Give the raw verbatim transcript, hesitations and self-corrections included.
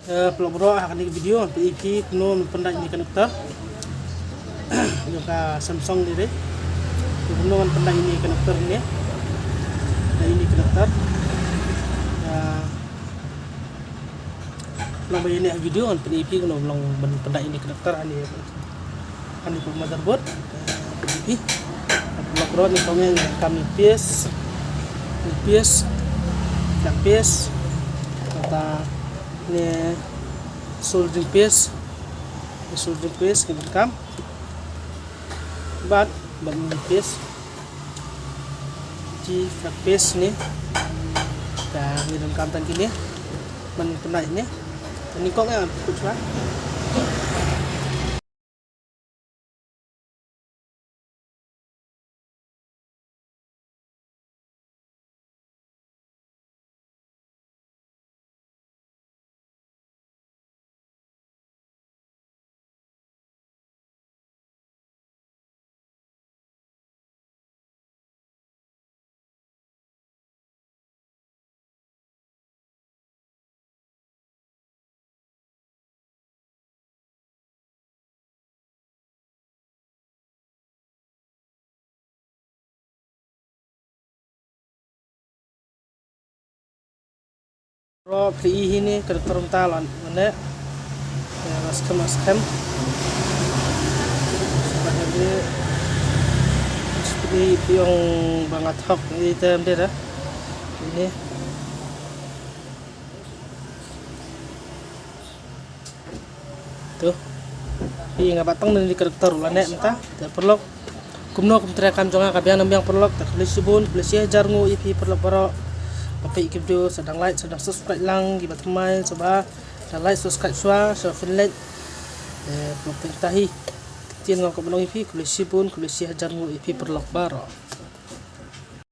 Eh, paralok baroh, ha kane ka video ngan pyni ïa phi kumno ban pyndait ine i connector jong ka Samsung ne re. Kumno ban pyndait ine i connector ne, da ine i connector. Eh, long ba ïa ine i video ngan pyni ïa phi kumno ban long ban pyndait ine i connector ha ine Ani pun motherboard. Pi. Block rod ni kong yang kam ni piece. Ni piece. Dak piece. Kata ni soldering piece. Ni soldering piece ni kam. Bad bad ni piece. Ji flat piece ni. Dan ni dalam kam tang kini. Man penai ni. Ni kong yang kuchwa. Ro phi hi ni ka tor mta lon ne. Ya, mas kem, mas kem. Sebab ni, seperti piong bangat hok ni tem dia dah. Ini. Tu. Pi nga batang ni ka tor la ne mta. Te paralok. Kumno kum treikam jong nga ka biang nam biang paralok. Te khublei shibun, khublei shihajar nguh ïa phi paralok baroh. Ba phi ki video sa dang like, sa dang subscribe lang, ki ba thymmai, sa ba dang like, subscribe shuwa, shuwa phin like. Eh, paralok teng tahi. Tien nga ka ban ong ïa phi, khublei shibun, khublei shihajar nguh ïa phi paralok baroh.